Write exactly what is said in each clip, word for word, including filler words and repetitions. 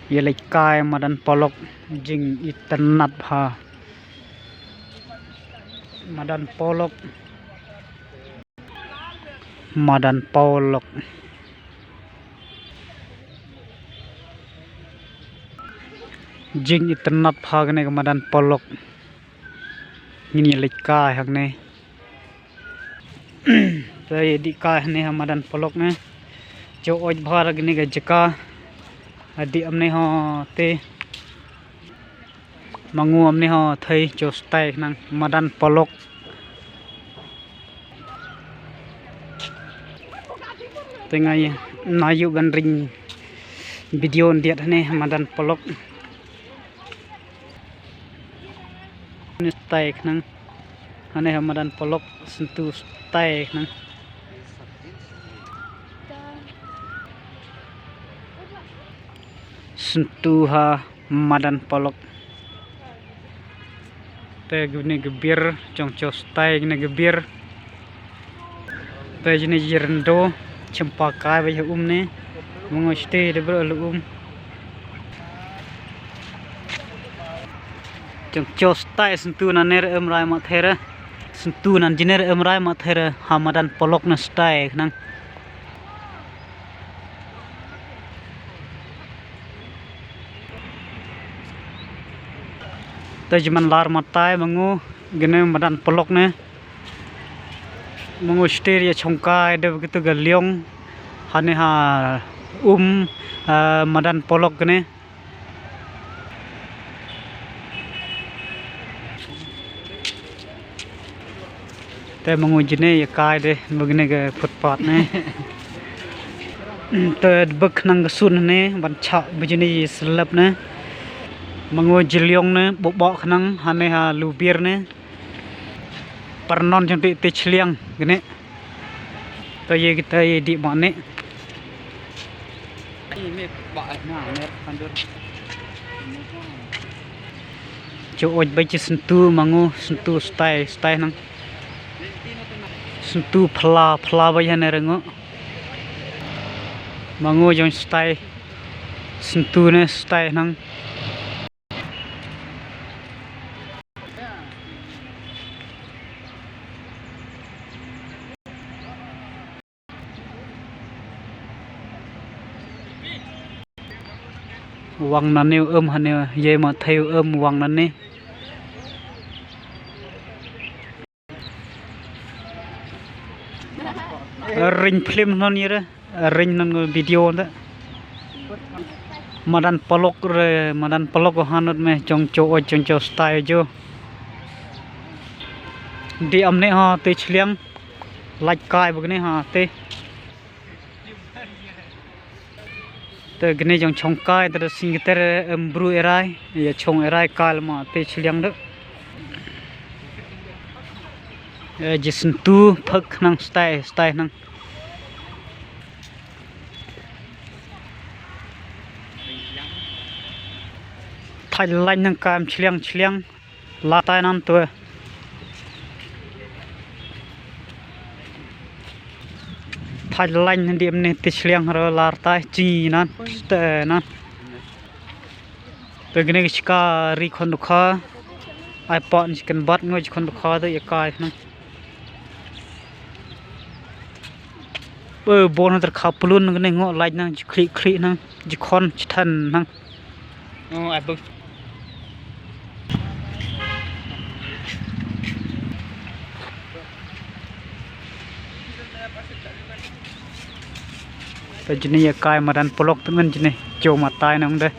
Ïa leit kai madan Polok, jingitynnad bha. Madan Polok. Madan Polok. Jingitynnad bha kane ka madan Polok. Ngin ïa leit kai hangne. Te ïa dih kai hangne ha madan Polok ne. Jooid bha kane ka jaka. Adih amne ho te. Mangu amne ho thei jo stai khnang madan Polok. Te nga ïa na ïu ban ring video ndiat hangne madan Polok. Ne stai khnang. Hangne ha madan Polok Syntu stai khnang. Syntu ha madan Polok. Te kine ki bier jong jo stai kine ki bier. Te jine jyrndo chympa kai ba ïa um ne. Mangu stai de bro lu um. Jong jo stai Syntu nan ner em rai ma thera. Syntu nan jine em rai ma thera ha madan Polok na stai khnang. Te jingman lar matai mangu gine madan Polok ne. Mangu stir ïa chongkai de kitu ga liong. Hane ha um, ah, madan Polok gine. Te mangu jine ïa kai de ba kane ka footpath ne. Te bek nang ka sun ne ban chak ba jine ïa slap ne. Mangu jiliong ne bok bok nang hane ha lubir ne. Parnon jong te te chliang kane. To ye kita ye di mane. Cho oj bai chi Syntu mangu Syntu stai stai nang. Syntu phla phla bai hane rengo. Mangu jong stai Syntu ne stai nang. Wang nane um hane ye ma thei um wang nane. Ring film non ire. Ring nan video nda. Madan Polok re, madan Polok hanot me jong cho oj jong cho stai jo. Di amne ha te chliang. Laj kai bagne ha te. Te gne jong chongkai te sing te em bru erai. Ya chong erai kal ma te chliang de. Ji Syntu phak nang stai stai nang. Thai lain nang kam chliang chliang. La tai nan tu. Thai lain nan di amne ti chliang ro lar tai chi nan. Te nan. Te gane ka shika ri khon dukha. Ai pa ni chicken bat ngo chicken dukha te ya kai nang. Be bon ter kha plun gane ngo lain nang ji khli khli nang ji khon ji than nang. Oh, ai bek. Te jini ya kai madan polok temen jini jo matai nang de.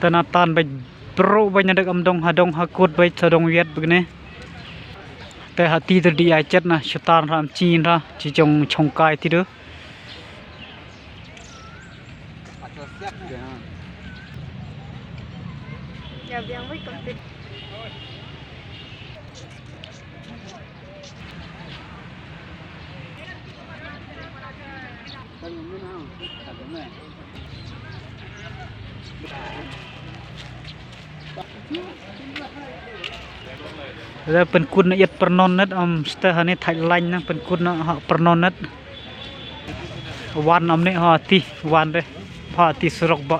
Te na tan bai bro bai na dek am dong ha dong ha kut bai sa dong wiat bai ne. Te ha ti ter di ai chet na shutan ram chin ra chi jong chong kai ti du. Re pynkut na iat pyrnon net, am ste hani thait lain na pynkut na ha pyrnon net. Wan am ne ha ti wan re. Ha ti surok ba.